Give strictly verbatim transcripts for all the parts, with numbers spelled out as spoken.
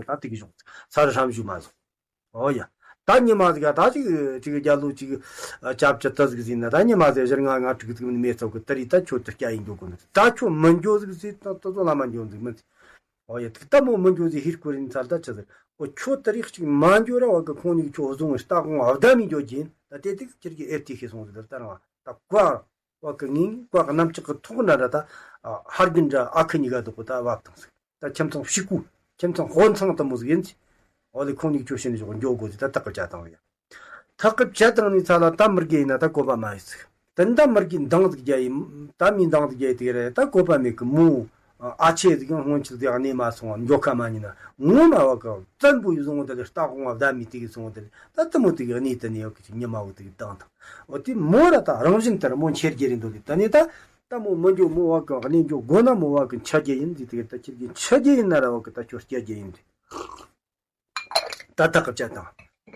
ད་དེ་གི་བཞུགས་ས་རུ་ཧྲམ་བཞུགས་མ་སོང་། ཨོ་ཡ། ད་ཉི་མ་ཟིག་ད་ཅིག་ཅིག་རྒྱ་ལོ་ཅིག་ཅབ་ཅི་ཏི་ཟིག་ཟིན་ན། ད་ཉི་མ་ཟིག་བཞི་ལྔ་ལྔ་དྲུག་ཟིག་མིན་མེད་ཚོགས་གི་དེ་རིགས་ད་ཁྱོད་དུ་སྐྱ་ཡིན་འགྱོ་དགོས་ནི། ད་ཁྱོད་མི་འགྱོ་ཟིག་ཟིན་ད་ཏོ་ལ་མ་འགྱོ་ཟིག་མིན། ཨོ་ཡ། ཐིག་ད་མོ་མི་འགྱོ་ཟིག་ཧིར་ཁོ་རིན་ཚར་ད་ཆི་ཟིག་ཨོ་ཁྱོད་དེ་རིགས་ཅིག་མ་འགྱོ་ར་བ་གི་ཁོང་ནི་ཁྱོད་བཟུང་སྟ་གོང་བདའ་མི་འགྱོ་གྱིན། ད་དེ་དེ་ཁྱེར་གྱི་ཨེར་ཏི་ཤེས་སོང་ཟིག་ད་རང་ད་ཀ་བ་གི་ངིན་ཀ་གི་གནམ་ལྕགས་གི་ཐོག་ན་ར་ད་ཧར་གིན་འདྲ་ཨ་ཁུ་གཉིས་ཀ་དུ་གོ་ད་བབ་དང་ཟིག་ད་ཁྱིམ་ཚང་ཕྱུག་པོ། ཁྱིམ་ཚང་དཔོན་ཚང་དུ་མོ་ཟིག་ཡིན་ཟིག་ཨོ་ལེ་ཁོང་ནི་ཁྱོད་ཤི་ནི་ཞོག་འགྱོ་དགོས་ཟིག་ད་ཐག་གི་བཅད་བཏང་བ་ཡ། ཐག་གི་བཅད་བཏང་ནི་ཚ་ལ་ད་མི་རྒས་ཡིན་ན་ད་གོ་པ་མ་ཡིན་ཟིག་དེ་འདྲ་མི་རྒས་འདང་ཟིག་རྒྱ་ཡིན། ད་མི་འདང་ཟིག་རྒྱ་ཡི་དེ་རེད། ད་གོ་པ་མེད་གི་མོ། ཨ་ཆེ་ཟིག་ཡང་སྔོན་ཆད་ཟིག་གནས་མ་སོང་བ་འགྱོ་ཁ་མ་ཉིན་ན་ངོ་མ་བ་གི་བཙན་པོ་ཡི་བཟུང་བ་དེ་ལས་སྟ་གོང་བ་བདའ་མི་དེ་གི་སོང་བ་དེ་ལས་ད་དེ་མོ་དེ་གི་གནས་དེ་ནས་ཡོད་གི་ཅིག་ཉི་མ་བོ་དེ་གི་བཏང་དང་། འོ་དེ་མོ་ར་ད་རང་བཞིན་ལྟར་མོ་འཆི་རྒྱུ་རེད་འདོད་དེ། ད་ནས་ད་ད་མོ་མི་འགྱོ་མོ་བ་གི་གནས་འགྱོ་དགོས་ན་མོ་བ་གི་འཆི་རྒྱུ་ཡིན་ཟིག་དེ་གི་ད་ཁྱེད་ཀྱི་འཆི་རྒྱུ་ཡིན་ན་ར་བ་གི་ད་ཁྱོད་སྐྱེ་རྒྱུ་ཡིན་ཟིག་ད་ཐག་གི་བཅད་དང་།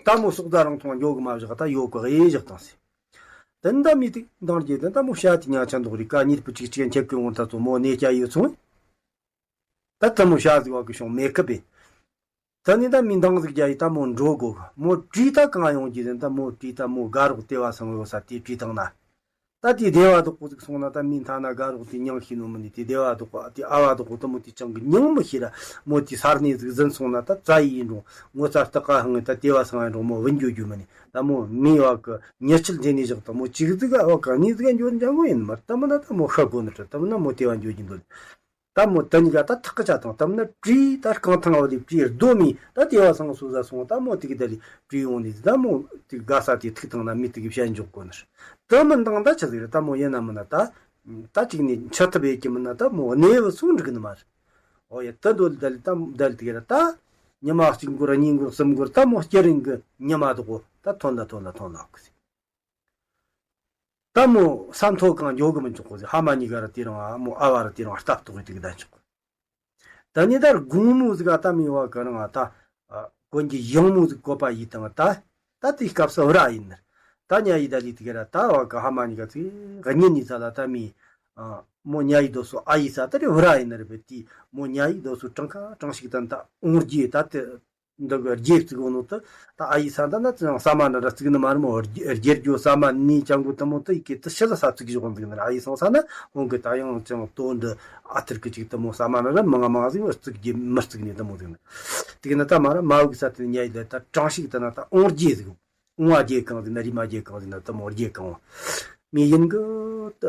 ད་མོ་སོག་ད་རང་ཐོང་ཡོ་གི་མ་བཞག་ད་ཡོ་གི་ཨེ་བཞག་དང་ཟེར། དེ་འདྲ་མི་ཐིག་འདང་རྒྱས་དེ་འདྲ་མོ་བྱ་དེ་ཉག་ཆ་འདོག་རིག་ག་གཉིས་པོ་གཅིག་གཅིག་འཁྱེར་གི་འོང་ད་ཚོ་མོ་གནས་སྐྱ་ཡོད་སོང་། ད་ད་མོ་བྱ་ཟིག་བ་གི་བྱུང་མེད་ཁི་པེ། ད་ནི་ད་མི་འདང་ཟིག་རྒྱ་ཡི་ད་མོ་འགྲོ་དགོ་གི་མོ་བྲིས་ད་གང་ཡོང་གི་ཟེར། ད་མོ་བྲིས་ད་མོ་དགའ་རོགས་ལྟེ་བ་སང་ཡོད་ས་དེ་བྲིས་བཏང་ན། ད་དེ་སྡེ་བ་དོག་པོ་ཟིག་སོང་ན་ད་མི་མཐའ་ན་དགའ་རོགས་དེ་མྱང་ཤེས་ནོ་མི་ནི་དེ་སྡེ་བ་དོག་པོ་དེ་ཨ་བ་དོག་པོ་དེ་མོ་དེ་ཅང་གི་མྱང་མི་ཤེས་ར། མོ་དེ་ས་གནས་ཟིག་ཟིན་སོང་ན་ད་རྩ་ཡི་ཡིན་འགྲོ་ངོ་ཚ་སྟག་ག་ཧང་ད་སྡེ་བ་སང་ཡིན་འགྲོ་མོ་བུན་རྒྱུ་རྒྱུ་མི་ནི་ད་མོ་མི་བ་གི་ཉེ་ཆད་འཛེམ་ནས་བཞག་ད་མོ་ཅིག་ཟིག་ཨ་བ་ག་ནི་ཟིག་འགྱོ་འཇང་གོ་ཡིན་མ་ད་མོ་ན་ད་མོ་ཤ་གོ་ནི་ད་མོ་ན་མོ་སྡེ་བ་འགྱོ་རྒྱུ་འདོད། ད་མོ་དེ་གཉིས་ཀ་ད་ཐག་གི་ཆ་དང་དམ་ན་བྲིས་ད་རྐང་ཐང་བ་ལས་བྲིས་རྡོ་མི་ད་དེ་བ་སང་སོ་ཟ་སོང་ད་མོ་དེ་གི་ད་ལས་བྲིས་ཡོང་ནས་ད་མོ་དེ་དགའ་ས་དེ་ཐུག་ཐང་ན་མི་དེ་གི་བཤད་འཇོག་གོ་ནི་རེད། དེ་མི་འདང་ད་ཆི་ཟིག་རེད། ད་མོ་ཡིན་ན་མིན་ན་ད་ད་ཅིག་ནས་འཆི་ཐུབ་ཡས་ཀྱི་མིན་ན་ད་མོ་གནས་བུ་སོང་འགྲིག་གི་ནི་མ་རེད། ཨོ་ཡ་ད་འདོད་ད་ལས་ད་ད་ལས་དེ་གི་ར་ད་ཉི་མ་གཅིག་འགོར་གཉིས་འགོར་གསུམ་འགོར་ད་མོ་སྐྱེ་རིང་གི་ཉི་མ་དོག་གོ་ད་ཐོན་ལ་ཐོན་ལ་ཐོན་ལ་གི་ཟིག་ད་མོ་ས་མཐོ་གང་འགྱོ་གི་མི་འཇུག་གོ་ཟེར། ཕ་མ་གཉིས་ཀ་ར་དེ་རང་ཨ་མོ་ཨ་བ་ར་དེ་རང་སྟབས་ཐོག་གི་དེ་གི་ད་འཇུག་གོ་ད་ནི་ད་དགོང་མོ་ཟིག་ཨ་ད་མི་བ་ག་རང་ཨ་ད་ཨ་གོན་གྱི་ཡང་མོ་ཟིག་བཀོད་པ་ཡིས་དང་ད་ད་དེའི་སྐབས་སུ་བུ་ར་ཡིན་ནི་ད་ཉ་ཡི་ད་ལི་དེ་གི་ར་ད་བ་ག་ཕ་མ་གཉིས་ཀ་ཚིག་གཉིད་ནི་ས་ལ་ད་མི་ཨ་མོ་ཉ་ཡི་རྡོ་སོ་ཨ་ཡི་ས་ད་རེ་བུ་ར་ཡིན་ནི་རེ་བེ་དེ་མོ་ཉ་ཡི་རྡོ་སོ་གྲང་ཁ་གྲང་ཞིག་ད་ད་འོང་རྒྱུ་ད་དེ། འདི་གི་རྒྱས་བཙུགས་ཡོང་ནོ་དེ་ད་ཨ་ཡི་ས་འདི་ན་ཅང་ཟ་མ་འདྲ་འདྲ་བཙུགས་ནི་མ་རེད་མོ། རྒྱ་རྒྱལ་རྒྱུ་ཟ་མ་ནི་ཅང་གོ་དེ་མོ་དེ་ཡི་གེ་དེ་ཕྱི་ལ་ས་བཙུགས་བཞག་འདུག་ནི་ཨ་ཡི་སོང་ས་ན་ཁོང་གི་ད་ཡང་ཅང་དོ་འདི་ཨ་ཐུར་གི་ཅིག་དེ་མོ་ཟ་མ་འདྲ་འདྲ་མང་ང་མང་ཟིག་བཙུགས་རྒྱུ་མི་བཙུགས་ནི་དེ་མོ་ཟིག་ནི་དེ་གི་ན་ད་མ་ར་མ་འུག་ས་དེ་ཉ་ཡི་ལ་ད་གྲང་ཞིག་དེ་ན་ད་འོང་རྒྱས་ཟིག་འོང་བ་རྒྱས་གང་ཟིག་ན་རི་མ་རྒྱས་གང་ཟིག་ན་དེ་མོ་རྒྱས་གང་བ། མི་ཡིན་གི་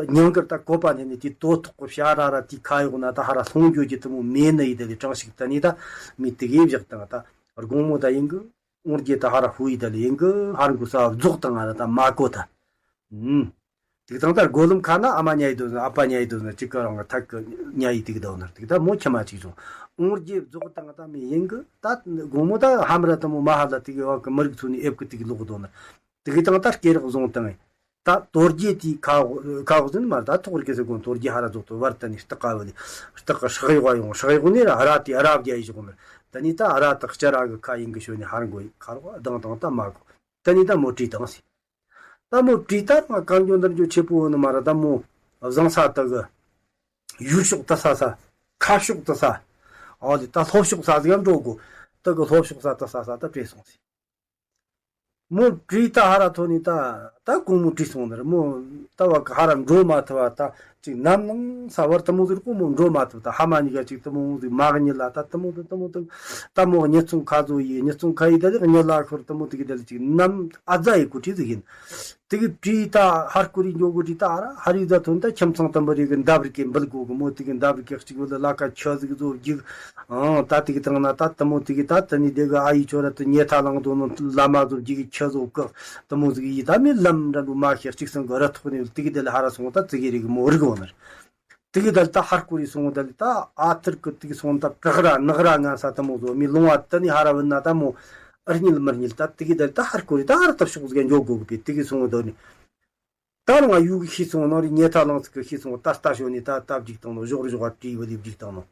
ཉང་གར་ད་བཀོད་པ་ནས་ནི་དེ་དོ་ཐོག་གི་བྱ་ར་ར་དེ་ཁ་ཡོག་ན་ད་ཧ་ར་ལྷུང་འགྱོ་རྒྱུ་དེ་མོ་མེད་ནི་ཡི་དེ་ལས་གྲང་ཞིག་ད་ནི་ད་མི་དེ་གེ་བཞག་དང་ད་དགོང་མོ་ད་ཡིན་གི་འོང་རྒྱུ་ད་ཧ་ར་ཧུ་ཡི་ད་ལས་ཡིན་གི་ཧ་ར་འགུ་ས་རྫོགས་དང་ང་ར་ད་མ་གོ་ད། ཨུམ། དེ་དང་ད་སྒོ་ལམ་ཁ་ན་ཨ་མ་ཉ་ཡི་དོ་ཟ་ཨ་ཕ་ཉ་ཡི་དོ་ཟ་ཅིག་ག་རང་ཐག་གི་ཉ་ཡི་དེ་གི་ད་འོ་ན་དེ་ད་མོ་ཁྱི་མ་ཅིག་བྱུང་འོང་རྒྱུ་རྫོགས་དང་ད་མི་ཡིན་གི་ད་དགོང་མོ་ད་ཧ་མ་ར་ད་མོ་མ་ཧ་ལ་དེ་གི་བ་གི་མི་རིགས་ཚོ་ནི་ཨེབ་གི་དེ་གི་ལོག་དོ་ན། དེ་གི་དང་ད་སྐེ་རགས་བཟུང་དང་། ད་དོར་རྒྱུ་དེའི་ཁ་ཁ་འོག་ཟིན་མར་ད་ཐོག་རིག་གི་ཟེར་གོ་དོར་རྒྱུ་ཧ་ར་རྫོགས་དོ་བར་ད་ནི་སྟག་ག་བ་ལི་སྟག་གི་སྲག་གཡོག་ཡོང་སྲག་གཡོག་ནི་ར་ར་དེ་ར་བརྒྱ་ཡི་བཞག་ནི་ད་ནི་ད་ར་དག་སྐྱ་ར་གི་ཁ་ཡིན་གི་ཤོད་ནི་ཧ་ར་མགོ་ཡི་ཁ་རོག་ཨ་དང་དང་ད་མ་གོ་ད་ནི་ད་མོ་བྲིས་དང་སི་ད་མོ་བྲིས་ད་ང་གང་འགྱོ་འདིར་འགྱོ་ཆེ་པོ་ནི་མ་ར་ད་མོ་བཟང་ས་ད་གི་ཡུལ་ཕྱོགས་ད་ས་ས་ཁ་ཕྱོགས་ད་ས་ཨོ་དེ་ད་ལྷོ་ཕྱོགས་ས་ཟིག་ཡང་འགྲོ་དགོ་ད་གི་ལྷོ་ཕྱོགས་ས་ད་ས་ས་ད་བྲོས་སོང་སི། མོ་བྲིས་ད་ཧ་ར་ཐོན་ནི་ད་ད་གོང་མོ་བྲིས་སོང་ནི་རེད་མོ། ད་བ་ག་ཧ་ར་འགྲོ་མ་ཐུབ་བ་ད་ཅིག་ནམ་ལངས་ས་བར་དུ་མོ་ཟིག་གོང་མོ་འགྲོ་མ་ཐུབ་ད་ཧ་མ་གཉིས་ཀ་ཅིག་དུ་མོ་ཟིག་མ་གཉིད་ལ་ད་དུ་མོ་དུ་དུ་མོ་དུ་ད་མོ་གཉིད་ཚོང་ཁ་ཟོ་ཡི་གཉིད་ཚོང་ཁ་ཡི་ད་ལི་གཉིད་ལ་ཁོར་དུ་མོ་དུ་གི་ད་ལི་ཅིག་ནམ་ཨ་ཛ་ཡི་གོ་ཁྲི་ཟིག་ཡིན། དུ་གི་བྲིས་ད་ཧར་ཀོ་རི་འགྱོ་གོ་བྲིས་ད་ཧ་ར་ཧ་རི་ཛ་ཐོན་ད་ཁྱིམ་ཚང་དུ་འབུ་རི་གི་འདབ་རི་གི་འབུལ་གོ་གི་མོ་དུ་གི་འདབ་རི་གི་གཅིག་བུ་ལ་ལ་ཀ་ཁྱི་ཟིག་ཟོ་རྒྱུག་ཨང་ད་དེ་གི་དང་ན་ད་དུ་མོ་དེ་གི་ད་དུ་ནི་དེ་གི་ཨ་ཡི་ཆོ་ར་དུ་ཉེ་ཐ་ལང་དོ་ནོ་ལ་མ་ཟོ་དེ་གི་ཁྱི་ཟོ་ཀག་དུ་མོ་ཟིག་ཡི་ད་མི་ལམ་འདྲ་འགྲོ་མ་ཤེས་གཅིག་སང་གི་ར་ཐོག་ནི་དེ་གི་དེ་ལ་ཧ་ར་སོང་ད་དེ་གི་རི་གི་མོ་རི་གི་འོ་ནར་དེ་གི་དལ་ད་ཧར་ཀོ་རི་སོང་དལ་ད་ཨ་ཐུར་གི་དེ་གི་སོང་ད་བྲག་ར་ནག་ར་ང་ས་དུ་མོ་ཟོ་མི་ལོང་བ་དུ་ནི་ཧ་ར་བུན་ན་ད་མོ་ཨར་ཉིལ་མར་ཉིལ་ད་དེ་གི་དལ་ད་ཧར་ཀོ་རི་ད་ཧར་ཐབ་ཤོག་ཟིག་འགྱོ་དགོ་གི་པས་དེ་གི་སོང་དོ་ནི། ད་རང་ཡུག་ཤི་སོང་ནང་རི་ཉེ་ཐ་ལང་ཚིག་གི་ཤི་སོང་ད་ལྟ་ཞོ་ནི་ད་ལྟ་བརྒྱུགས་བཏང་ནོ་ཞོག་རི་ཞོག་བ་བྲིས་བ་ལི་བརྒྱུགས་བཏང་ནོ།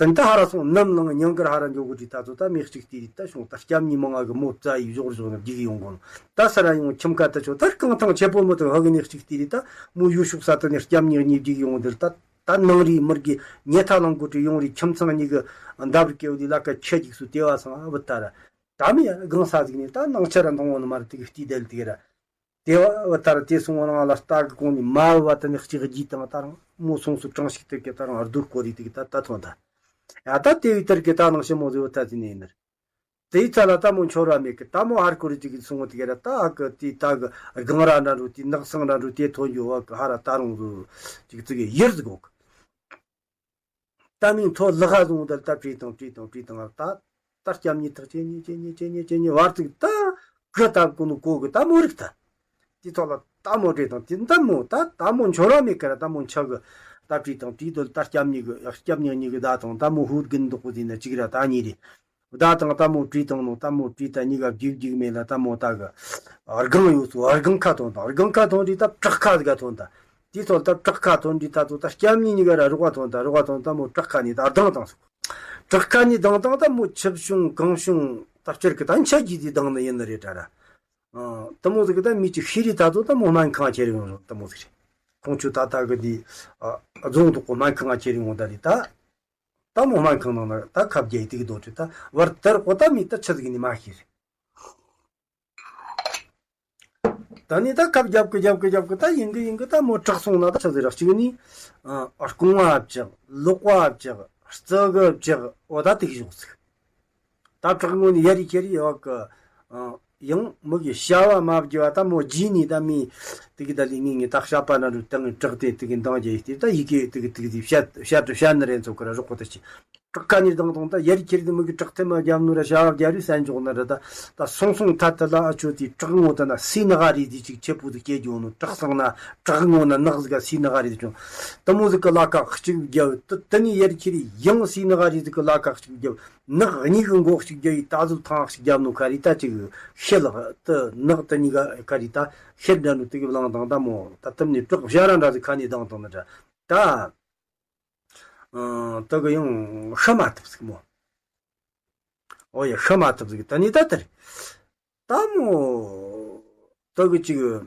དེ་ད་ཧ་ར་སོང་ནམ་ལང་ཉང་གར་ཧ་ར་འགྱོ་གི་བྲིས་ད་ཚོ་ད་མི་གཅིག་དེ་རི་ད་ཤོང་ད་སྐྱབས་གཉིས་མང་ང་གི་མོ་བཙའ་ཡི་ཞོག་རི་ཞོག་ནི་བརྒྱུགས་ཡོང་གོ་ནོ། ད་ས་ར་ཡོང་ཁྱིམ་ཁ་ད་ཆོ་ད་རྐང་ཐང་ཆེ་པོ་མོ་དང་ཧ་གི་ནི་གཅིག་དེ་རི་ད་མོ་ཡུ་ཤུག་ས་ད་ནི་སྐྱབས་གཉིས་གཉིས་བརྒྱུགས་ཡོང་དེར་ད། ད་ ད་ནང་རི་མི་དགེ་ཉལ་ཐ་ལང་གོ་ཏྲི་ཡོང་རི་ཁྱིམ་ཚང་གཉིས་གི་འདབས་རི་ཀེའུ་ལི་ལ་ཀ་ཁྱེད་ཀྱིས་སུ་ལྟེ་བ་སང་ཨ་བུ་ད་ར། ད་མི་ཡ་གང་ས་ཟིག་ནས་ད་ནང་ཆ་ར་མཐོང་བ་ནི་མ་རེད་དེ་གི་བལྟས་བསྡད་དེ་གི་ར། དེ་བ་བ་ལྟར་དེ་སོང་བ་རང་ལ་ལྟ་གི་གོང་ནས་མ་བ་དེ་ནས་གཅིག་རྒྱུས་དང་ད་རང་མོ་སོང་སུ་གྲངས་ཤིག་དེ་གི་ད་རང་རྡོ་སྐོར་རི་དེ་གི་ད་ད་ཐོན་ད། ཡ་ད་དེ་བའི་དར་གི་ད་ནང་ཞི་མོ་ཟེ་བ་ད་ཟིན་ནས་ཡིན་ནར། དེའི་ཚ་ལ་ད་མོ་འཆོར་བ་མེད་གི་ད་མོ་ཧར་སྐོར་རི་དེ་གི་སོང་བ་དེ་གི་ར་ད་ཨ་གི་དེ་ད་གི་སྒང་ར་འདྲ་འགྲོ་དེ་ནག་སང་འདྲ་འགྲོ་དེ་ཐོན་རྒྱུ་བ་གི་ཧ་ར་ད་རུང་ཟུ་ཅིག་ཙི་གི་ཡིར་ཟིག་གོ་གི། ད་མིང་ཐོ་ལག་ཧ་བཟུང་དལ་ད་བྲིས་དང་བྲིས་དང་བྲིས་དང་ད་ད་སྐྱབས་གཉིས་ཐག་ཆེ་གཉིས་ཆེ་གཉིས་ཆེ་གཉིས་ཆེ་གཉིས་བར་ཚིག་ད་གི་ད་ཀུ་ནུ་གོ་གི་ད་མོ་རིག་ད། དེ་ཐོག་ལ་ད་མོ་བྲིས་དང་དེ་ད་མོ་ད་ད་མོ་འཆོར་བ་མེད་ཀ་ར་ད་མོ་འཆར་གི་ད་བྲིས་དང་བྲིས་དོ་ད་སྐྱབས་གཉིས་གི་སྐྱབས་གཉིས་གཉིས་གི་ད་དང་ད་མོ་ཧུར་གིན་འདུག་གི་ཟིན་ན་གཅིག་ར་ད་གཉིས་རེད། ད་དང་ད་མོ་བྲིས་དང་ནོ་ད་མོ་བྲིས་ད་གཉིས་ཀ་རྒྱུག་རྒྱུག་མེད་ལ་ད་མོ་ད་གི་སྒང་ཡོད་ཚོ་སྒང་ཁ་ཐོན་དང་སྒང་ཁ་ཐོན་རེད་ད་བྲག་ཁ་ཟིག་ག་ཐོན་ད། དེ་ཐོག་ད་བྲག་ཁ་ཐོན་འདི་ད་ཚོ་ད་སྐྱབས་གཉིས་གཉིས་ཀ་ར་རོགས་པ་ཐོན་ད་རོགས་པ་ཐོན་ད་མོ་བྲག་ཁ་ནས་ད་ལྡང་དང་སོ། བྲག་ཁ་ནས་ལྡང་དང་ད་མོ་ཆུ་བྱུང་གངས་བྱུང་ད་སྤྱིར་གི་ད་འཆད་རྒྱུ་དེ་ལྡང་ནི་ཡིན་ནི་རེད་ད་ར། ཨ་དེ་མོ་ཟིག་གི་ད་མི་གཅིག་ཤི་རི་ད་ཚོ་ད་མོ་སྨན་ཁང་ཁྱེར་ཡོང་རོགས་དེ་མོ་ཟིག་རེད། ཁོང་ཆུ་ད་ད་གི་འདི་རྫོང་དུ་གོ་སྨན་ཁང་ཁྱེར་ཡོང་ད་རི་ད། ད་མོ་སྨན་ཁང་ནང་ན་ད་ཁབ་རྒྱ་ཡི་དེ་གི་དོ་དྲི་ད་བར་དར་གོ་ད་མི་ད་ཆི་ཟིག་ནི་མ་ཤི་རེད། ད་ནི་ད་ཁབ་རྒྱབ་ཀི་རྒྱབ་ཀི་རྒྱབ་ཀི་ད་ཡིན་གི་ཡིན་གི་ད་མོ་དྲག་སོང་ན་ད་ཆ་ཟེར་ར་གཅིག་ནི་ཨ་རྐང་བ་བཅག་ལག་པ་བཅག་རྩ་གི་བཅག་འོ་ད་དེ་གི་ཞོག་ཟིག་ད་དྲག་ངོ་ནི་ཡ་རི་ཁྱེར་ཡོད་གི་ཡང་མི་གི་བྱ་བ་མ་བགྱི་བ་ད་མོ་བགྱིས་ནི་ད་མི་དེ་གི་ད་ལི་ངི་ངི་ད་ཤ་པ་ན་རུ་ཏང་དྲག་དེ་དེ་གི་འདང་རྒྱ་ཡི་དེ་ད་ཡི་གེ་དེ་གི་དེ་གི་དེ་བཤད་བཤད་བཤད་ནི་རེད་ཚོ་གི་ར་རོགས་པོ་ད་ཅི། བྲག་ཁ་ནས་ལྡང་དང་ད་ཡར་ཁྱེར་དུ་མི་གི་བྲག་ཐེམ་མ་རྒྱབ་ནོ་ར་བྱ་བ་རྒྱབ་རུས་སན་འཇོག་ན་ར་ད་ད་སོང་སོང་ཐ་ཐ་ལ་ཨ་ཆོ་དེ་བྲག་ངོ་ད་ན་སི་ན་ག་རི་དེ་ཅིག་ཆེ་པོ་དུ་སྐྱེ་རྒྱུ་ནོ་བྲག་སང་ན་བྲག་ངོ་ན་ནག་ཟིག་ག་སི་ན་ག་རི་དེ་བྱུང་དུ་མོ་ཟིག་གི་ལ་ཁ་གཅིག་རྒྱབ་དུ་དུ་ནི་ཡར་ཁྱེར་ཡང་སི་ན་ག་རི་ཟིག་གི་ལ་ཁ་གཅིག་རྒྱབ་ནག་གཉིས་གི་མགོ་གཅིག་རྒྱབ་ཡི་ད་ཟུལ་ཐང་གཅིག་རྒྱབ་ནོ་ཁ་རི་ད་ཅིག་ཤེ་ལག་དུ་ནག་དུ་གཉིས་ག་ཁ་རི་ད་ཤེར་འདྲ་ནོ་དུ་གི་བླང་དང་ད་མོ་ད་དུ་ནི་བྲག་བྱ་ར་འདྲ་ཟིག་ཁ་ནས་ལྡང་དང་ནི་འདྲ་ད། ཨ་དེ་གི་ཡང་ཤི་མ་ཐུབ་ཟིག་མོ། ཨོ་ཡ་ཤི་མ་ཐུབ་ཟིག་ད་ནི་ད་དེར་ད་མོ་དེ་གི་ཅིག་ཨ་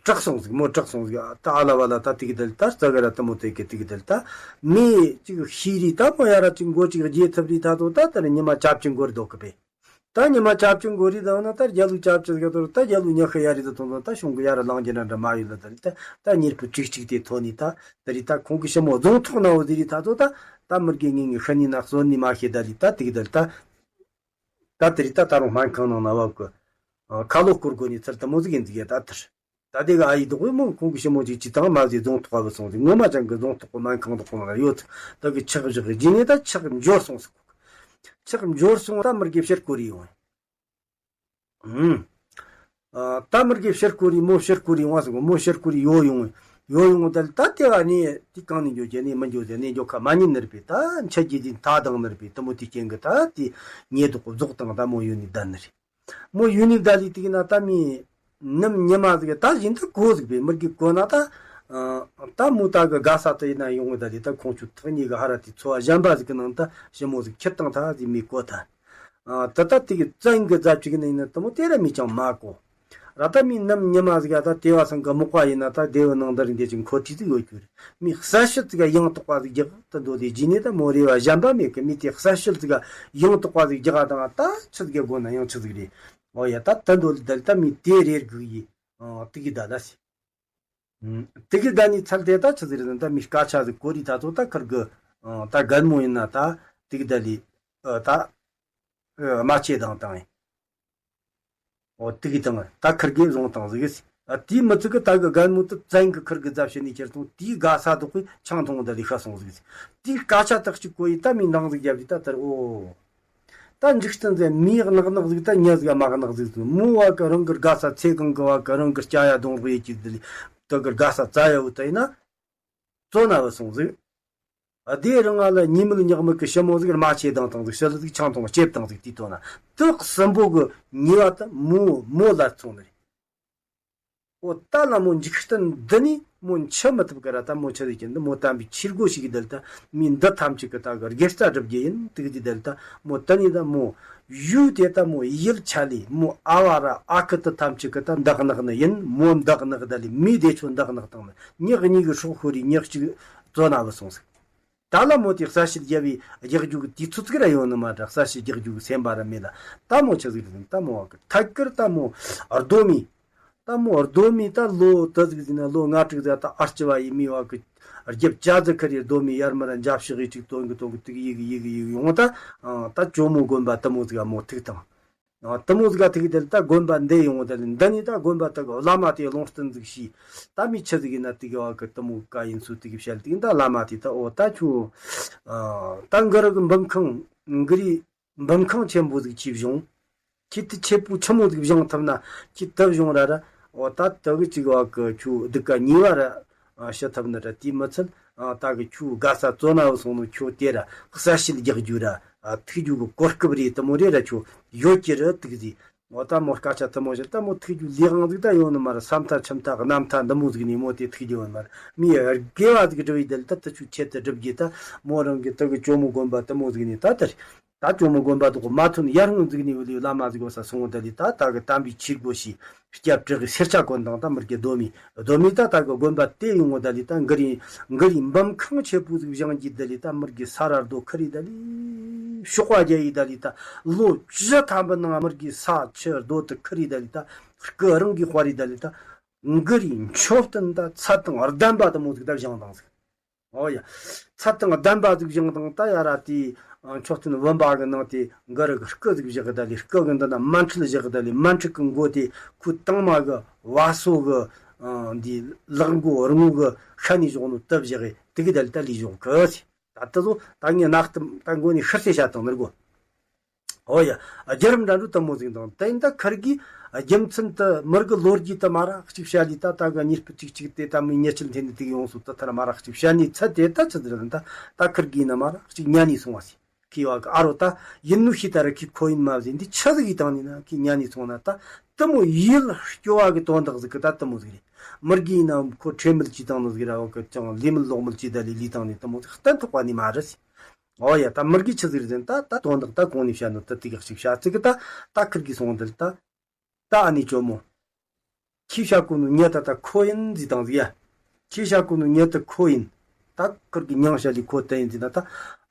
དྲག་སོང་ཟིག་མོ་དྲག་སོང་ཟིག་ད་ཨ་ལ་བ་ལ་ད་དེ་གི་དེ་ལ་ད་རྩ་གི་ར་དེ་མོ་དེ་གི་དེ་གི་དེ་ལ་ད་མི་ཅིག་ཤི་རི་ད་མོ་ཡ་ར་ཅིག་མགོ་ཅིག་རྗེས་ཐུབ་རི་ད་དོ་ད་དེར་ཉི་མ་ཅབ་ཅིག་འགོར་རྡོ་གི་པས། ད་ཉི་མ་ཅབ་ཅིག་འགོར་རི་དང་ན་ད་རྒྱ་ལུག་ཅབ་ཅིག་ག་དོར་ད་རྒྱ་ལུག་ཉི་ཤུ་ཡ་རི་ད་ཐོན་ད་ད་གཞུང་གི་ཡ་ར་ལང་རྒྱ་ན་འདྲ་མ་ཡོད་ལ་ད་རི་ད་ད་གཉེར་པོ་ཅིག་ཅིག་དེ་ཐོན་ནི་ད་ད་རི་ད་ཁོང་གི་ཞི་མོ་རྫོང་ཐོག་ན་འོ་ཟེར་རི་ད་ཚོ་ད་ད་མི་དགེ་ངེད་ངི་ཤི་ནི་ན་གསོན་ནི་མ་ཤེས་ད་རི་ད་དེ་གི་ད་རི་ད་ད་དེ་རི་ད་ད་རུང་སྨན་ཁང་ནང་ན་བབ་གི་ཁ་ལོ་སྐོར་དགོ་ནི་ཚུལ་དེ་མོ་ཟིག་ཡིན་ཟིག་ཡ་ད་དེར། ད་དེ་ག་ཨ་ཡི་དོག་པོའི་མོ་ཁོང་གི་ཞི་མོ་ཅིག་ཅི་དང་མ་ཟེ་རྫོང་ཐོག་བ་སོང་ཟིག་ངོ་མ་ཅང་གི་རྫོང་ཐོག་གི་སྨན་ཁང་དོག་པོ་ན་ཡོད་ཟིག་ད་གི་ཆག་བཞག་གི་རྗེས་ནས་ད་ཆག་འབྱོར་སོང་ཟིག་ཆག་འབྱོར་སོང་ད་མི་དགེ་ཕྱིར་སྐོར་ཡོང་། ཨུམ། ཨ་ད་མི་དགེ་ཕྱིར་སྐོར་ཡོང་མོ་ཕྱིར་སྐོར་ཡོང་བ་ཟིག་མོ་ཕྱིར་སྐོར་ཡོ་ཡོང་ཡོ་ཡོང་ད་ད་དེ་ག་ནས་དེ་གང་ནས་འགྱོ་རྒྱ་ནས་མི་འགྱོ་རྒྱ་ནས་འགྱོ་ཁ་མ་ཉན་ནར་པས་ད་འཆད་རྒྱུ་དེ་ད་དང་ནར་པས་དེ་མོ་དེ་རྐྱེན་གི་ད་དེ་ཉེ་དོག་རྫོགས་དང་ད་མོ་ཡོད་ནི་ད་ནི་རེད། མོ་ཡུ་ནི་བདག་ལི་དེ་གི་ན་ད་མི་ནམ་ཉི་མ་ཟིག་ད་བཞིན་དུ་གོ་ཟིག་པའི་མི་དགེ་གོ་ན་ད་ཨ་ད་མོ་ད་གི་དགའ་ས་དུ་ཡིན་ན་ཡོང་གི་ད་ལི་ད་ཁོང་ཆུ་ཐག་ཉེ་གི་ཧ་ར་དེ་ཚོ་བ་གཞན་པ་ཟིག་གི་ནང་ད་ཞི་མོ་ཟིག་ཁྱེར་དང་ད་ཟིག་མི་གོ་ད་ཨ་ད་ད་དེ་གི་བཙན་གི་རྫ་བཅུག་ནི་ཡིན་ན་དུ་མོ་དེ་ར་མི་ཅང་མ་གོ་ར་ད་མི་ནམ་ཉི་མ་ཟིག་ད་དེ་བ་སང་གི་མོག་པ་ཡིན་ན་ད་དེ་བ་ནང་ད་རིང་དེ་ཅིག་འཁོར་ཁྲི་ཟིག་ཡོད་རྒྱུ་རེད། མི་གསལ་བཤད་ཟིག་ཡང་དག་པ་ཟིག་རྒྱག་ཏུ་འདོད་དེ་རྗེས་ནས་ད་མོ་རེ་བ་གཞན་པ་མེད་གི་མི་དེ་གསལ་བཤད་ཟིག་ཡང་དག་པ་ཟིག་རྒྱག་དང་ད་ཆི་ཟིག་དགོ་ན་ཡང་ཆི་ཟིག་རེད། ཨོ་ཡ་ད་ད་འདོད་ལི་ད་ལི་ད་མི་དེ་རེར་དགོས་ཡི། ཨོ་དེ་གི་ད་ལ་སི། དེ་གི་ད་ནི་ཚལ་དེ་ད་ཆི་ཟིག་རེད་ད་མི་སྐད་ཆ་ཟིག་གོ་རི་ད་ཚོ་ད་ཁར་གི། ཨོ་ད་རྒན་མོ་ཡིན་ན་ད་དེ་གི་ད་ལི། ཨོ་ད། ཨོ་རྨ་ཆེ་དང་དང་ཡིན། ཨོ་དེ་གི་དང་ད་ཁར་གི་བཟུང་དང་ཟིག་སི། ཨ་དེའི་མི་ཚིག་གི་ད་གི་རྒན་མོ་དུ་བཙན་གི་ཁར་གི་རྫ་བྱེད་ནས་ཁྱེར་སོང་དེའི་དགའ་ས་དོག་གི་ཆང་འཐུང་ད་ལི་ཤ་སོང་ཟིག་སི། དེའི་སྐད་ཆ་ཐག་གཅིག་གོ་ཡི་ད་མི་འདང་ཟིག་རྒྱབ་ཡི་ད་དར་ཨོ། ད་འཇིག་རྟེན་ཟེར་མིའི་གནག་ནག་ཟིག་ད་ཉ་ཟིག་མ་གནག་ཟིག་ཟིག་མོ་བ་གི་རང་གི་དགའ་ས་ཚེ་གང་གི་བ་གི་རང་གི་སྐྱ་ཡ་གདོང་རོགས་ཡེ་གཅིག་ཟིག་ལི་ད་གི་དགའ་ས་རྩ་ཡ་བུ་ད་ཡིན་ན་བཙོ་ན་བུད་སོང་ཟིག་ཨ་དེ་རིང་ང་ལ་ཉི་མིག་ཉག་མིག་གི་ཞི་མོ་ཟིག་རྨ་ཆེ་དང་དང་ཟིག་ཞི་ལི་ཟིག་ཆང་འཐུང་ལྕེབ་དང་ཟིག་དེའི་དོན་ན་དུག་སྲིན་པོ་གི་ཉེས་པ་ད་མོ་མོ་ལ་ཚོང་ནི་རེད། ཨོ་ད་ལ་མོ་འཇིག་རྟེན་འདི་ནི་མོ་འཆི་མི་ཐུབ་ཀི་ར་ད་མོ་འཆི་ཟིག་གི་འདི་མོ་དམ་པའི་ཆོས་སྒོ་ཞིག་གི་དལ་ད་མི་འདི་ཐམས་ཅད་གི་ད་གི་དགེ་རྩ་སྒྲུབ་རྒྱུ་ཡིན་དུག་དེ་དལ་ད་མོ་ད་ནི་ད་མོ་ཡུལ་དེ་ད་མོ་ཡིད་ཆ་ལི་མོ་ཨ་བ་ར་ཨ་ཁུ་དུ་ཐམས་ཅད་གི་ད་འདག་ནག་ནི་ཡིན། མོ་འདག་ནག་ད་ལི་མི་བདེ་ཆོ་འདག་ནག་དང་ནི་ཉག་གཉིས་གི་སྲོག་ཤོར་རི་ཉག་གཅིག་ བཙོན་ན་བུད་སོང་ཟིག། ད་ལ་མོ་དེ་གསལ་བཤད་རྒྱབ་པའི་རྒྱག་རྒྱུ་གི་དུས་ཚོད་ཟིག་ར་ཡོད་ནི་མ་ར། གསལ་བཤད་རྒྱག་རྒྱུ་གི་སེམས་པ་ར་མེད་ལ། ད་མོ་ཆི་ཟིག་རེད་ཟེར་ན། ད་མོ་བ་གི་ཐད་ཀར་ད་མོ་གདོད་མའི། ད་མོ་གདོད་མའི་ད་ལོ་དུ་ཟིག་ཟིན་ན། ལོ་ལྔ་དྲུག་ཟིག་ད་ཨ་ལྕི་བ་ཡི་མི་བ་གི་རྒྱབ་ཅ་ཟིག་ཁར་ཡི་གདོད་མའི་ཡར་མར་འཇབ་ཤི་གི་ཅིག་དོན་གི་དོན་གི་ཏིག་ཡི་གི་ཡི་གི་ཡི་གི་ཡོང་། ད་ད་ཇོ་མོ་དགོན་པ་དུ་མོ་ཟིག་ག་མོ་ཐུག་དང་། ཨ། དུ་མོ་ཟིག་ག་ཐུག་དེ་ལ་ད་དགོན་པ་འདི་ཡོང་། དེ་ལ་འདི་ནས་ད་དགོན་པ་དག་གི་བླ་མ་དེ་ལུང་བསྟན་ཟིག་བྱས། ད་མི་ཆི་ཟིག་ཡིན་ན་དེ་གི་བ་གི་དུ་མོ་ག་ཡིན་ཚུལ་དེ་གི་བཤད། དེ་ད་བླ་མ་དེ་ད། འོ་ད་ཁྱོད། ཨ། ད་འགི་རུ་གི་འབུམ་ཁང་། འགི་རུའི་འབུམ་ཁང་ཆེན་པོ་ཟིག་ཅིག་བཞེངས། ཁྱེད་དེ་ཆེ་པོ་ཆི་མོ་ཟིག་བཞེངས་ཐུབ་ན། ཁྱེད་དུ་བཞེངས་ར་ར། འོ་ད་དུ་གི་ཅིག་བ་གི་ཁྱོད་སྡུག་ཀ་ཉེས་པ་ར། ཨ། ཞི་ཐུབ་ནི་ར། དེ་མི་ཚད། ཨ། ད་གི་ཁྱོད་དགའ་ས་བཙོན་ན་བུད་སོང་ནོ་ཁྱོད་དེ་ར་གསལ་བཤད་རྒྱག་རྒྱུ་ར། ཨ། ཐུག་རྒྱུ་གི་གོ་སྐབས་རེ་དུ་མོ་རེ་ར་ཁྱོད་ཡོད་ཀྱི་རེད་དུག་ཟིག། འོ་ད་མོ་སྐད་ཆ་དུ་མོ་བཤད། ད་མོ་ཐུག་རྒྱུ་ལས་དབང་ཟིག་ད་ཡོད་ནི་མ་ར། ས་མཐའ་ཆུ་མཐའ་གནམ་མཐའ་འདི་མོ་ཟིག་ནས་མོ་དེ་ཐུག་རྒྱུ་ཡོད་ནི་མ་ར། མི་ཡ་དགེ་བ་ཟིག་སྒྲུབ་ཡི་དེ་ལ་ད་དུ་ཆུ་ཆེད་དུ་སྒྲུབ་རྒྱུ། ད་མོ་རང་གི་དུ་གི་ཇོ་མོ་དགོན་པ་དུ་མོ་ཟིག་ནས་ད་དེར། ད་ཇོ་མོ་དགོན་པ་དུ་གོ་མ་ཐོན་ཡར་སྔོན་ཟིག་ནས་བུད་ལས་བླ་མ་ཟིག་བོ་ས་སོང་བ་དེ་ལས། ད་ད་གི་དམ་པའི་ཆོས་སྒོ་ཞིག་སྐྱབས་བྲག་གི་སེར་སྐྱ་དགོན་དང་། ད་མི་དགེ་གདོད་མའི། གདོད་མའི་ད་ད་གི་དགོན་པ་དེ་ཡོང་བ་དེ་ལས། ད་འགི་རུའི། འགི་རུའི་འབུམ་ཁང་ཆེ་པོ་ཟིག་བཞེངས་རྒྱུ་དེ་ལས། ད་མི་དགེ་ས་ར་རྡོ་ཁུར་ཡི་དེ་ལས། གཤོག་པ་རྒྱག་ཡི་དེ་ལས། ད་ལོ་བཅུ་ཐམ་པའི་ནང་མི་དགེ་ས་ཆུ་རྡོ་དེ་ཁུར་ཡི་དེ་ལས། ད་སྐུ་རང་གིས་དཔར་ཡི་དེ་ལས། ད་འགི་རུའི་མཆོད་རྟེན་ད་ཚད་དང་ལྡན་པ་དུ་མོ་ཟིག་ད་བཞེངས་དང་ཟིག། ཨོ་ཡ། ཚད་དང་ལྡན་པ་ཟིག་བཞེངས་དང་། ད་ཡ་ར་དེའི་མཆོད་རྟེན་བུམ་པ་གི་ནང་དེ་འགི་རུ་གི་སྐུ་ཟིག་བཞག་གི་ད་ལས། སྐུ་གི་མདུན་ན་མཎྜལ་བཞག་གི་ད་ལས། མཎྜལ་གི་མགོ་དེ་ཁོའི་དྭངས་མ་གི་བ་སོ་གི། ཨ། འདི་ལག་མགོ་རིང་མོ་གི་ཤ་ནས་བཞག་ནོ་དུ་བཞག་གི་དེ་གི་ད་ལས་ད་ལས་བཞག་གི་ཟེར། ད་དེ་ཚོ་ད་ངས་གནའ་གཏམ་ད་མགོ་ནས་ཤུར་ཟེར་བཤད་བཏང་ནི་རེད་གོ། ཨོ་ཡ། བརྒྱུད་རིམ་འདྲ་འདྲ་དུ་མོ་ཟིག་དང་། དེ་ཡིན་ད་ཁུར་གི་རྒྱུ་མཚན་དུ་མི་དགེ་ལོ་རྒྱུས་དུ་མ་ར་གཅིག་བཤད་ལི། ད་ད་གི་གཉིས་པོ་གཅིག་གཅིག་དེ་ད་མི་ཉེས་ཆད་འཐེན་ནི་དེ་གི་ཡོང་སོང་། དུ་ཐར་མ་ར་གཅིག་བཤད་ནི་ཚད་དེ་ད་ཆི་ཟིག་རེད་ད། ད་ཁུར་གི་ཡིན་ན་མ་ར་གཅིག་ཉན་ནི་སོང་བ་ཟིག། ཁི་བ་གི་ཨ་རོ་ད་ཡིན་ནོ་ཤི་ད་ར་ཁི་ཁོ་ཡིན་མ་ཟིན་འདི་ཆི་ཟིག་ཡི་དང་ནི་ན་ཁི་ཉན་ནི་སོང་ན། ད་དུ་མོ་ཡིད་སྐྱོ་བ་གི་དོན་དག་ཟིག་གི་ད་དུ་མོ་ཟིག་རེད། མི་དགེ་ཡིན་ན་ཁོ་ཁྲེལ་མེད་ཅི་དང་ནི་ཟིག་ར། བ་གི་ཅང་ལས་མེད་ལོག་མེད་ཅི་ད་ལི་ལི་དང་ནི་དུ་མོ་ཟིག་གཏན་ཐོག་པ་ནི་མ་རེད་ཟིག། ཨོ་ཡ། ད་མི་དགེ་ཆི་ཟིག་རེད་ཟེར་ན། ད་ད་དོན་དག་ད་གོང་ནས་བཤད་ནོ་ད་དེ་ག་ཞིག་བཤད་ཚིག་གི་ད། ད་ཁུར་གི་སོང་འདི་ལ་ད། ད་ཨ་ནི་ཇོ་མོ། ཁྱི་བཤད་གོ་ནོ་ཉེ་ད་ད་ཁོ་ཡིན་ཟིག་དང་ཟིག་ཡ། ཁྱི་བཤད་གོ་ནོ་ཉེ་ད་ཁོ་ཡིན། ད་ཁུར་གི་མྱིང་བཤད་ལི་ཁོ་ད་ཡིན་ཟིག་ན། ད་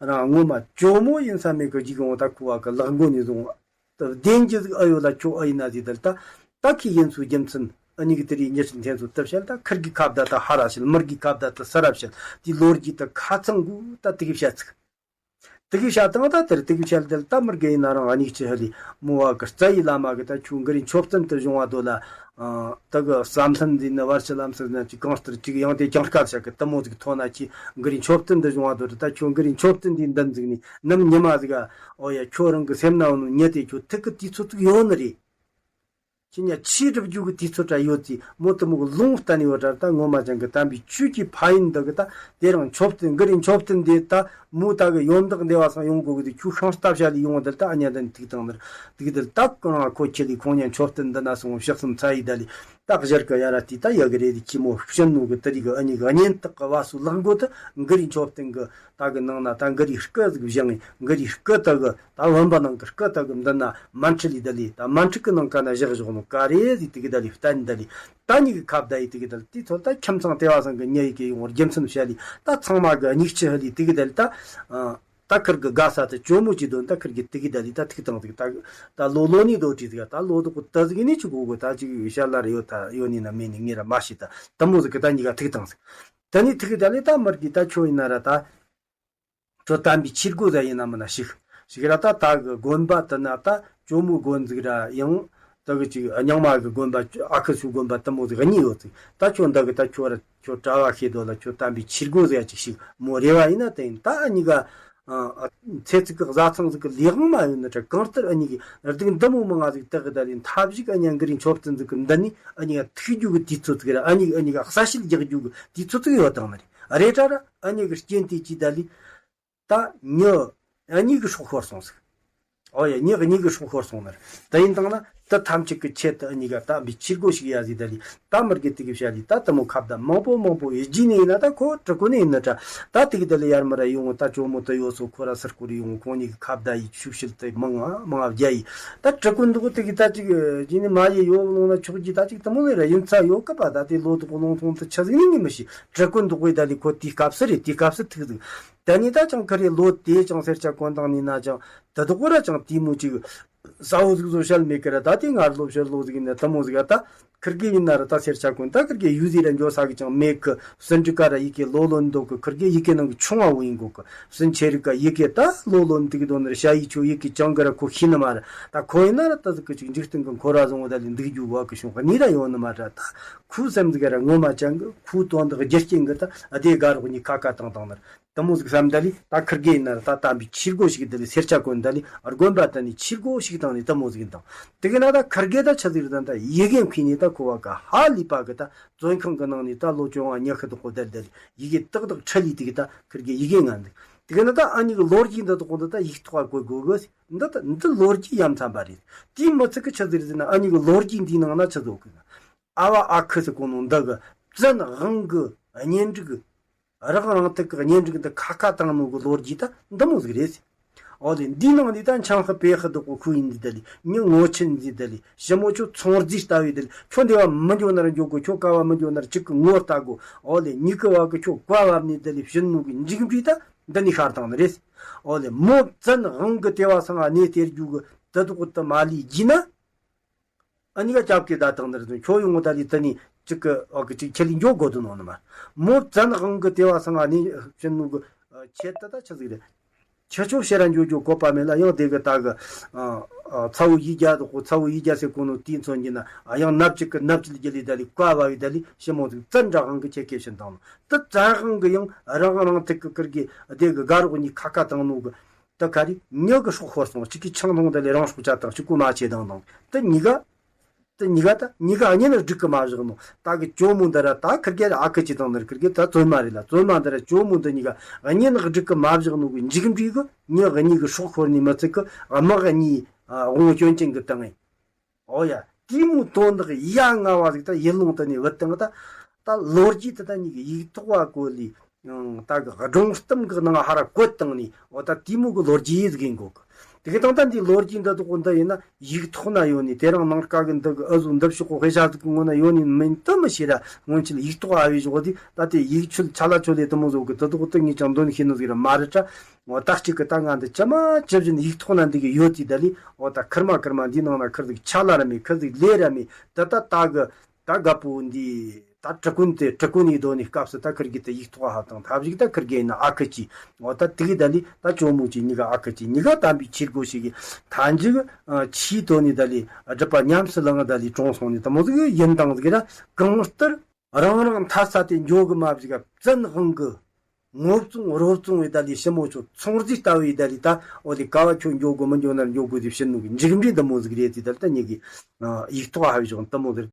རང་ངོ་མ་ཇོ་མོ་ཡིན་ས་མེད་གི་ཅིག་འོང་། ད་ཁུ་བ་གི་ལག་མགོ་ནས་བཟུང་། ད་བདེན་རྒྱུ་ཟིག་ཨ་ཡོད་ལ་ཁྱོ་ཨ་ཡིན་ན་ཟིག་ད་ལ་ད། ད་ཁི་ཡིན་ཚུལ་རྒྱུ་མཚན་ཨ་ནི་གི་དེ་རིང་ཉེས་ཆད་འཐེན་ཚུལ་ད་བཤད། ད་ཁུར་གི་ཁ་བརྡ་ད་ཧ་ར་བཤད། མི་དགེ་ཁ་བརྡ་ད་ས་ར་བཤད། དེ་ལོ་རྒྱུས་ད་ཁ་ཚང་གུ་ད་དེ་གི་བཤད་ཚིག། དེ་གི་བཤད་དང་ད་དེར་དེ་གི་བཤད་དེ་ལ་ད་མི་དགེ་ཡིན་ན་རང་ཨ་ནི་གི་ཆི་ཧ་ལི་མོ་བ་གི་རྩ་ཡི་བླ་མ་གི་ད་ཁྱོད་འགི་རུའི་མཆོད་རྟེན་དུ་བཞུང་བ་དོ་ལ། ཨ། ད་གི་བསམ་ལྷན་འདི་ནི་བར་ཆད་ལམ་སེལ་ན་ཅིག་གང་ལྟར་ཅིག་ཡང་དེ་ཀྱང་དཀའ་བཤད་གི་དུ་མོ་ཟིག་ཐོན་ན། ཁྱི་འགི་རུའི་མཆོད་རྟེན་དུ་བཞུང་བ་དོ་ད་ཁྱོད་འགི་རུའི་མཆོད་རྟེན་འདི་འདི་ཟིག་ནི་ནམ་ཉི་མ་ཟིག་ག། ཨོ་ཡ། ཁྱོད་རང་གི་སེམས་ན་འོ་ནོ་ཉེ་དེ་ཁྱོད་ཐུག་གི་དུས་ཚོད་ཅིག་ཡོད་ནི་རེད། ཁྱེད་ཉ་ཆེས་སྒྲུབ་རྒྱུ་གི་དུས་ཚོད་ར་ཡོད་ཚེ་མོ་དུ་མོ་གི་ལུང་བསྟན་ཡོད་ར། ད་ངོ་མ་ཅང་གི་དམ་པའི་ཆོས་ཀྱི་ཕ་ཡུལ་འདི་གི་ད་དེ་རང་མཆོད་རྟེན་འགི་རུའི་མཆོད་རྟེན་འདི་ད་མོ་ད་གི་ཡོན་བདག་འདི་བ་སང་ཡོང་དགོས་གི་དེ་ཁྱོད་ཤིང་རྟ་བཤའ་ལི་ཡོང་བ་འདི་ལ་ད་ཨ་ཉ་འདི་ནི་ཐུག་བཏང་ནི་ར། དེ་གི་འདི་ལ་ད་ཀུན་རང་ཁོ་ཁྱེད་ལི་ཁོང་ཉ་མཆོད་རྟེན་འདི་ན་སོང་ཕྱག་གསུམ་ཚ་ཡི་ད་ལི་ད་གཞིར་གི་ཡ་ར་དེ་ད་ཡ་གི་རེད། དེ་ཁྱི་མོ་ཤི་ནོ་གི་དེ་རིག་གི་ཨ་ཉི་གི་གཉེན་དག་གི་བ་སུ་ལག་མགོ་དུ་འགི་རུའི་མཆོད་རྟེན་གི་ད་གི་ནང་ན་ད་འགི་རུའི་སྐུ་ཟིག་བཞེངས། འགི་རུའི་སྐུ་ད་གི་ད་བུམ་པ་ནང་གི་སྐུ་ད་གི་མདུན་ན་མཎྜལ་ལི་ད་ལི་ད་མཎྜལ་གི་ནང་ཀ་ན་བཞག་བཞག་ནོ་ག་རེ་ཟིག་དེ་གི་ད་ལི་བསྟན་ད་ལི་ད་ཉི་གི་ཁ་བརྡ་ཡི་དེ་གི་ད་ལི་དེ་ཚོ་ད་ཁྱིམ་ཚང་དེ་བ་སང་གི་ཉེ་ཡི་གི་ཡོང་བར་རྒྱུ་མཚན་བཤད་ལི་ད་ཚང་མ་གི་ཨ་ཉི་གི་ཆི་ཧ་ལི་དེ་གི་ད་ལི་ད། ད་ཁུར་གི་དགའ་ས་དེ་ཇོ་མོ་གི་དོན་ད་ཁུར་གི་དེ་གི་ད་ལི་ད་ཐུག་བཏང་ཟིག། ད་ད་ལོ་ལོ་ནི་རྡོ་དྲི་ཟིག། ད་ལོ་དུ་གུ་ད་ཟིག་ནི་ཆི་གོ་གོ་ད་ཅིག་བཤད་ལ་རེ་ཡོད་ད་ཡོད་ནི་ན་མེད་ནི་ངེ་ར་མ་ཤི། ད་དུ་མོ་ཟིག་གི་ད་ཉི་ག་ཐུག་བཏང་ཟིག། ད་ནི་ཐུག་གི་ད་ལི་ད་མར་གི་ད་ཁྱོད་ཡིན་ན་ར་ད། ཁྱོད་དམ་པའི་ཆོས་སྒོ་ཟ་ཡིན་ན་མིན་ན་ཞིག་ཞིག་ར། ད་ད་གི་དགོན་པ་དུ་ན་ད་ཇོ་མོའི་དགོན་ཟིག་ར་ཡང་ད་གི་ཅིག་རྙིང་མ་གི་དགོན་པ་ཨ་ཁུ་ཚོའི་དགོན་པ་དུ་མོ་ཟིག་གཉིས་ཡོད་ཟིག། ད་ཁྱོད་འདི་གི་ད་ཁྱོད་ར་ཁྱོད་གྲྭ་བ་ཤེས་དོ་ལ་ཁྱོད་དམ་པའི་ཆོས་སྒོ་ཟེར་ཡ་ཅིག་ཞིག་མོ་རེ་བ་ཡིན་ན་དེ་ཡིན། ད་ཨ་ཉི་ག་ཨ་ཨ་ཚེ་ཚིག་གི་བཟའ་ཚང་ཟིག་གི་ལས་དབང་མ་ཡོད་ན་ཁྲ་གང་ལྟར་ཨ་ཉི་གི་སྡུག་འདི་མོ་མང་ང་ཟིག་དག་གི་ད་ལས་མཐའ་བཞི་གི་ཨ་ཉ་འགི་རིང་མཆོད་རྟེན་ཟིག་གི་འདི་ནི་ཨ་ཉི་ག་ཐུག་རྒྱུ་གི་དུས་ཚོད་ཟིག་ར། ཨ་ཉི་གི་ཨ་ཉི་ག་གསལ་བཤད་རྒྱག་རྒྱུ་གི་དུས་ཚོད་ཟིག་ཡོད་དང་ནི་རེད། རེད་དྲ་ར་ཨ་ཉི་གི་རྐྱེན་དེ་ཅི་ད་ལས་ད་ཉི་ཨ་ཉི་གི་སྲོག་ཤོར་སོང་ཟིག། ཨོ་ཡ། མྱི་གཉིས་ཀྱི་སྲོག་ཤོར་སོང་ནར། དེ་ཡིན་དང་ན་དེ་ཐམས་ཅད་ཀྱི་ཆེད་དུ་གཉིས་ཀ་དམ་པའི་ཆོས་སྒོ་ཞིག་ཡ་ཟིག་ད་ལི་ད་མི་དགེ་དེ་གི་བྱ་ལི་ད་དེ་མོ་ཁ་བརྡ་མང་པོ་མང་པོ་ཡི་རྗེས་ནས་ཡིན་ན་ད་ཁོ་དྲི་གོ་ནས་ཡིན་ན་ད་ད་དེ་གི་ད་ལི་ཡར་མར་ཡོང་ད་ཇོ་མོ་དེ་ཡོད་སོ་ཁོ་ར་སར་སྐོར་ཡོང་ཁོང་གཉིས་ཀྱི་ཁ་བརྡ་ཡི་ཤུགས་ཤིལ་དེ་མང་ང་མང་ང་བརྒྱ་ཡི་ད་དྲི་གོ་འདུག་དེ་གི་ད་ཅིག་རྗེས་ནས་མ་ཡི་ཡོད་ལོང་ན་ཆོག་གི་ད་ཅིག་དེ་མོ་ལས་ར་ཡིན་ཚ་ཡོད་གི་པ། ད་དེ་ལོ་དུ་གོ་ལོང་ཐོང་དུ་ཆ་ཟིག་ནི་ནི་མི་ཤི་དྲི་གོ་འདུག་གི་ད་ལི་ཁོ་དེའི་སྐབས་སུ་རེད། དེའི་སྐབས་སུ་ཐུག་ཟིག་ད་ནི་ད་ཅང་ཁ་རེ་ལོ་དེ་ཅང་སེར་ཆ་གོན་དང་ནི་ན་ཅང་། དེ་དག་གོ་ར་ཅང་དེ་མོ་ཅིག་ས་འོ་ཟིག་བཟོ་བྱ་མེད་ཀི་ར། ད་དེ་ངར་ལོ་བྱེད་ལོ་ཟིག་ཡིན་ན་དེ་མོ་ཟིག་ཡ་ད་ཁིར་གེ་ཡིན་ན་ར་ད་སེར་ཆ་གོན་ད་ཁིར་གེ་ཡུལ་ཟིག་ར་འགྱོ་ས་གི་ཅང་མེད་ཀི། སུན་འགྲིག་ག་ར་ཡི་གེ་ལོ་ལོན་འདུག་གི། ཁིར་གེ་ཡི་གེ་ནང་གི་ཆུང་བ་བོ་ཡིན་གོ་གི། སུན་ཆེ་རིག་ག་ཡི་གེ་ད་ལོ་ལོན་འདུག་གི་དོན་ནི་ར་ཤ་ཡི་ཆོ་ཡི་གེ་ཅང་གི་ར་ཁོ་ཤེས་ནི་མ་ར། ད་ཁོ་ཡིན་ན་ར་ད་ཟིག་གི་ཅིག་འཇིག་རྟེན་གི་འཁོར་བ་བཟང་བོ་ད་ལི་འདུག་རྒྱུ་བ་གི་བྱུང་གི་ནི་ར་ཡོང་ནི་མ་ར། ད་ཁོའི་སེམས་ཟིག་ར་ངོ་མ་ཅང་གི་ཁོའི་དོན་དག་རྒྱུ་རྐྱེན་གི་ད་ཨ་དེ་དགའ་རོགས་གཉིས་ཁ་ཁ་བཏང་བཏང་ནི་ར། དེ་མོ་ཟིག་བསམ་ད་ལི་ད་ཁིར་གེ་ཡིན་ན་ར་ད་དམ་པའི་ཆོས་སྒོ་ཞིག་ད་ལི་སེར་ཆ་གོན་ད་ལི་དགོན་པ་ད་ནི་ཆོས་སྒོ་ཞིག་དང་ནི་དེ་མོ་ཟིག་ཡིན་དང་། དེ་གི་ན་ད་ཁིར་གེ་ད་ཆ་ཟིག་རེད་ད་ད་ཡི་གེ་མཁས་ནི་ད་ཁོ་བ་ག་ཧ་ལི་པ་གི་ད་བཙོན་ཁང་གི་ནང་ནི་ད་ལོ་བཅོ་ལྔ་ཉི་ཤུ་དུ་ཁོ་ད་ལི་ད་ལི་ཡི་གེ་ཏག་ཏག་ཁྲ་ལི་དེ་གི་ད་ཁིར་གེ་ཡི་གེ་ངན་འདུག་དེ་གི་ན་ད་ཨ་ནི་གི་ལོ་རྒྱུས་འདི་དག་གོ་འདི་ད་ཡིག་ཐོག་ག་གོ་དགོས་གི། འདི་ད་འདི་ལོ་རྒྱུས་ཡ་མཚན་པ་རེད། དེའི་མི་ཚིག་གི་ཆ་ཟིག་རེད་ཟེར་ན་ཨ་ནི་གི་ལོ་རྒྱུས་འདིའི་ནང་ན་ཆ་ཟོ་གི་ན། ཨ་བ་ཨ་ཁུ་ཟེར་གོ་ནོ་འདི་གི་བཙན་དབང་གི་གཉེན་སྒྲིག་རང་རང་ཐག་གི་གཉེན་སྒྲིག་འདི་ཁ་ཁ་བཏང་ནོ་གི་ལོ་རྒྱུས་ད་འདི་མོ་ཟིག་རེད། འོ་ལེ་འདིའི་ནང་ནས་ད་འཆང་ཤི་པེ་ཤི་དོ་གོ་ཁུ་ཡིན་འདི་ད་ལི་མྱི་ངོ་ཆེན་འདི་ད་ལི་ཞི་མོ་ཁྱོད་ཚོང་རྫས་ལྟ་བུའི་ད་ལི་ཁྱོད་འདི་བ་མི་འགྱོ་ནར་འགྱོ་གོ་ཁྱོད་ཀ་བ་མི་འགྱོ་ནར་གཅིག་གི་ངོ་ལྟ་གོ། འོ་ལེ་མྱི་གི་བ་གི་ཁྱོད་ཀ་བ་ནི་ད་ལི་ཕྱིན་ནོ་གི་འཇིགས་འདྲི་ད་འདི་ནི་ཤར་དང་ནི་རེད། འོ་ལེ་མོ་བཙན་དབང་གི་ལྟེ་བ་སང་ཨ་ནེ་སྟེར་རྒྱུ་གི་ད་དོ་གོ་ད་མ་ལི་གྱི་ན། ཨ་ནི་ག་ཅབ་ཀི་ད་དང་ནི་རེད། ཁྱོད་ཡོང་ངོ་ད་ལི་ད་ནི་གཅིག་གི་འོ་གི་གཅིག་ཁྱེད་ལི་འགྱོ་དགོ་དུ་ནོ་ནི་མ། མོ་བཙན་དབང་གི་ལྟེ་བ་སང་ཨ་ནེ་ཕྱིན་ནོ་གི་ཆེད་ད་ད་ཆི་ཟིག་རེད། ཁྱེད་ཆོ་ཕྱིར་ར་འགྱོ་རྒྱུ་བཀོད་པ་མེད་ལ་ཡང་དེ་གི་ད་གི་ཚ་བོ་ཡིད་རྒྱ་དོ་ཁོ་ཚ་བོ་ཡིད་རྒྱ་ཟེར་གོ་ནོ་དེའི་མཚོན་གྱི་ན་ཡང་ནབ་ཅིག་གི་ནབ་ཅིག་གི་ལི་ད་ལི་བཀའ་བ་བི་ད་ལི་ཞི་མོ་ཟིག་བཙན་དྲག་དབང་གི་ཁྱེད་སྐད་བྱིན་དང་ནོ་དེ་བཙན་དབང་གི་ཡང་རང་རང་ཐིག་གི་ཀིར་གི་དེ་གི་དགའ་རོགས་གཉིས་ཁ་ཁ་དང་ནོ་གི་ད་ག་རེ་མྱི་གི་སྲོག་ཤོར་སོང་གཅིག་གི་ཆང་འཐུང་ད་ལས་རང་སྲོག་བཅད་དང་གཅིག་གོ་མ་ཆེ་དང་དང་དེ་གཉིས་ཀ་དེ་གཉིས་ཀ་ད་གཉིས་ཀ་གཉེན་སྒྲིག་གི་མ་བཞག་ནོ་ད་གི་ཇོ་མོ་འདི་ར་ད་ཁིར་གེ་ཨ་ཁུ་ཅི་དང་ནར་ཁིར་གེ་ད་བཙོན་མ་རེད་ལ་བཙོན་མ་འདི་ར་ཇོ་མོ་འདི་གཉིས་ཀ་གཉེན་སྒྲིག་གི་མ་བཞག་ནོ་གི་འཇིགས་འདྲི་གི་མྱི་གཉིས་གི་སྲོག་ཤོར་ནི་མི་ཚིག་གི་དམག་གཉིས་དབང་སྐྱོན་ཅན་གི་བཏང་ངེ། ཨོ་ཡ། དེ་མོ་དོན་དག་ཡ་ང་བ་ཟིག་ད་ཡིད་ལུང་དུ་ནས་བུད་དང་ད། ད་ལོ་རྒྱུས་དེ་ད་གཉིས་ཀྱི་ཡིག་ཐོག་བ་གོ་ལི། ད་གི་སྒྲུང་གཏམ་གི་ནང་ཧ་ར་བཀོད་བཏང་ནི་འོ་ད་དེ་མོ་གི་ལོ་རྒྱུས་ཟིག་ཡིན་གོ་གི། དེ་གི་དང་ད་འདི་ལོ་རྒྱུས་འདི་དག་འདི་ཡིན་ན་ཡིག་ཐོག་ན་ཡོད་ནི་དེ་རང་ནང་ཀ་གི་འདི་གི་ཨ་ཟུ་འདི་ཕྱོགས་གོ་དཔེ་ཆ་ཟིག་གི་ངོ་ན་ཡོད་ནི་མིན་དུ་མི་ཤེས་ར་སྔོན་ཆད་ཡིག་ཐོག་ཨ་བའི་ཞོག་དེ་ད་དེ་ཡིག་ཆུལ་ཆ་ལ་ཆོ་ལེ་དུ་མོ་ཟོ་གི་དེ་དག་འདི་ངས་ཀྱང་འདོན་ཤེས་ནི་ཟིག་ར་མ་རེད་ད། འོ་ད་གཅིག་གི་ད་ང་འདི་ཅི་མ་ཅི་བཞིན་ཡིག་ཐོག་ན་འདི་གི་ཡོད་དེ་ད་ལི་འོ་ད་ཁིར་མ་ཁིར་མ་འདི་ནང་ན་ཁིར་ཟིག་ཆ་ལ་ར་མེད་ཁིར་ཟིག་ལས་ར་མེད་ད་ད་ད་གི་ད་དགའ་པོ་འདི་ད་དྲི་གུན་དེ་དྲི་གུན་ཡི་དོ་ནི་སྐབས་སུ་ད་ཁིར་གི་ད་ཡིག་ཐོག་ཧ་དང་ཐབས་ཞིག་ད་ཁིར་གི་ཡིན་ན་ཨ་ཁུ་ཅི་འོ་ད་དེ་གི་ད་ལི་ད་ཇོ་མོ་ཅི་གཉིས་ཀ་ཨ་ཁུ་ཅི་གཉིས་ཀ་དམ་པའི་ཆོས་སྒོ་ཞིག་གི་ཐན་ཅིག་ཆི་དོ་ནི་ད་ལི་སྒྲུབ་པ་ཉམས་སུ་བླངས་ད་ལི་གྲོངས་སོང་ནི་ད་མོ་ཟིག་ཡིན་དང་ཟིག་ར་གང་ལྟར། རང་རང་མཐའ་ས་དེ་འཇོག་གི་མ་བཞག་བཙན་དབང་གི་ངོ་བཙོང་རོ་བཙོང་བའི་ད་ལི་ཞི་མོ་ཆོ་ཚོང་རྫས་ལྟ་བུའི་ད་ལི་ད་འོ་ལི་ཀ་བ་ཁྱོད་འཇོག་གོ་མི་འཇོག་ན་འཇོག་གོ་དེ་ཕྱིར་ནུ་གི་འཇིགས་འདྲི་འདི་མོ་ཟིག་རེད་དེ་ད་ལི་ད་ཉིད་ཀྱི་ཡིག་ཐོག་ཧ་བའི་ཞོག་འདི་མོ་ཟིག་